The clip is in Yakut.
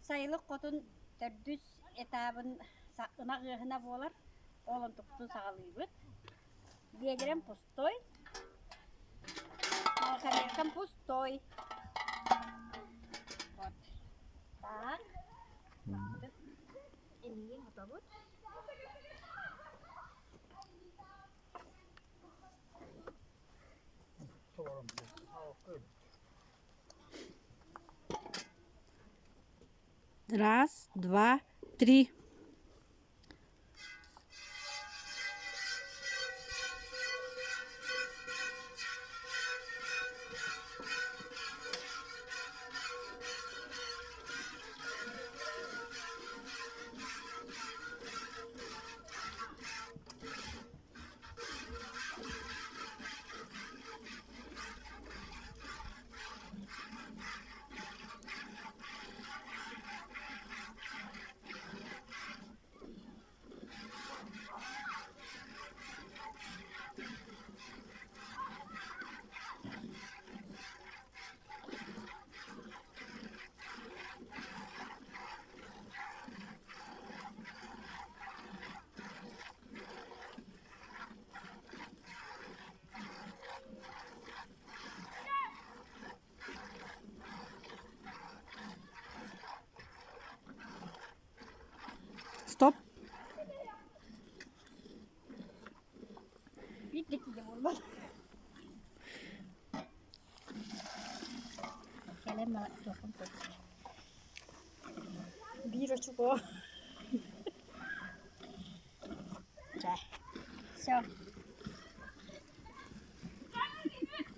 Сайылык хотун төрдүс этабын ынах ыаһына буолар. Ол онтукпутун саҕалыыбыт. Биэдэрэм пустой. Малокомеркам пустой. Вот. Так. Эмиин хотобут. Раз, два, три. Стоп. Биир очко. Чэ. Все.